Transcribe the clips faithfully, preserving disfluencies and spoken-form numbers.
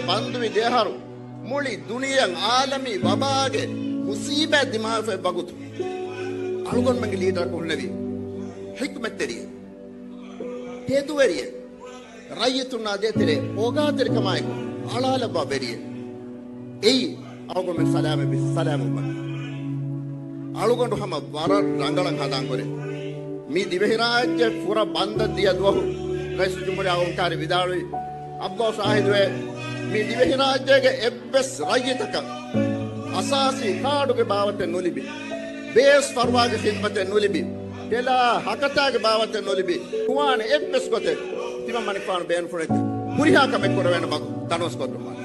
ބަންދުވި ދެއަހަރު މުޅި ދުނިޔެއަށް އާލަމީ ވަބާގެ މުސީބާތް ދިމާވެފައި ވަގުތު އަޅުގަނޑުމެންގެ ލީޑަރަކު ހުންނެވީ ޙިކްމަތްތެރިއެއް، ތެދުވެރިއެއް، ރައްޔިތުންނާ ދޭތެރޭ އޯގާތެރިކަމާއެކު އަޅާލައްވާ ވެރިއެއް. އެއީ އަޅުގަނޑުމެން ސަލާމަތްވި ސަލާމަތްވަން. އަޅުގަނޑު ހަމަ ވަރަށް ރަނގަޅަށް ހަނދާންކުރޭ. މި ދިވެހިރާއްޖެ ފުރަ ބަންދަށް ދިޔަ ދުވަހު ރައީސުލްޖުމްހޫރިއްޔާ އަޅުކަން ވިދާޅުވި، އައްލާހު ޝާހިދުވޭ، މި ދިވެހިރާއްޖޭގެ އެއްވެސް ރައްޔިތަކަށް އަސާސީ ކާޑުގެ ބާވަތެއް ނުލިބި، ބޭސް ފަރުވާގެ ޚިދުމަތެއް ނުލިބި، ޓެލާ ހަކަތާގެ ބާވަތެއް ނުލިބި، ނުވާނެ އެއްވެސް ގޮތެއް ތިމަން މަނިކުފާނު ބޭނުންފުޅެއްގެ ހުރިހާ ކަމެއް ކުރެވޭނެ މަގު ތަނަވަސްކޮށްލުމަށް.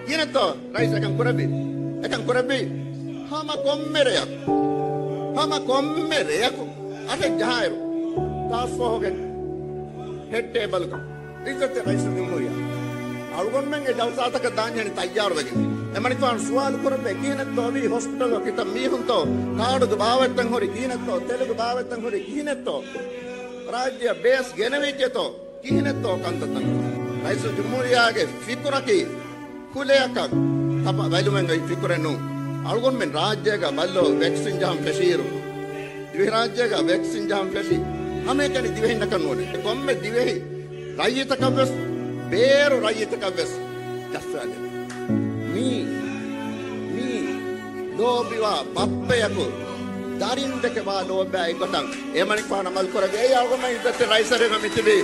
ކިހިނެއްތޯ ރައީސް އެކަން ކުރެއްވީ؟ އެކަން ކުރެއްވީ ހަމަ ކޮންމެ ރެޔަކު، ހަމަ ކޮންމެ ރެޔަކު އަށެއް ޖަހާއިރު ޓާސްކް ފޯހުގެ ހެޑް ޓޭބަލްގަ އިއްޒަތްތެރި ރައީސުލްޖުމްހޫރިއްޔާ އަޅުގަނޑުމެން އެ ޖަލްސާތަކަށް ދާންޖެހެނީ ތައްޔާރުވެގެން. އެމަނިކުފާނު ސުވާލު ކުރެއްވޭ، ކިހިނެއްތޯ ވީ؟ ހޮސްޕިޓަލްގަ ކިތައް މީހުންތޯ؟ ކާޑުގެ ބާވަތްތައް ހުރީ ކިހިނެއްތޯ؟ ތެލުގެ ބާވަތްތައް ހުރީ ކިހިނެއްތޯ؟ ރާއްޖެއަށް ބޭސް ގެނެވިއްޖެތޯ؟ ކިހިނެއްތޯ ކަންތައްތައް؟ ރައީސުލްޖުމްހޫރިއްޔާގެ ފިކުރަކީ ކުލަޔަކަށް ތަބަ ބެލުމެއްގައި ފިކުރެއް ނޫން. އަޅުގަނޑުމެން ރާއްޖޭގަ ބައްލޯ ވެކްސިން ޖަހަން ފެށިއިރު، ދިވެހިރާއްޖޭގަ ވެކްސިން ޖަހަން ފެށި ހަމައެކަނި ދިވެހިންނަކަށް ނޫނޭ. ކޮންމެ ދިވެހި ރައްޔިތަކަށްވެސް، ބޭރު ރައްޔިތަކަށްވެސް ޖައްސާލެވޭ. މީ، މީ ލޯބިވާ ބައްޕަޔަކު ދަރިން ދެކެ ވާ ލޯބިވާ އެއްގޮތަށް އެމަނިކުފާނު އަމަލު ކުރެއްވި. އެއީ އަޅުގަނޑުމެން އިއްޒަތްތެރި ރައީސަށް މިތިބީ.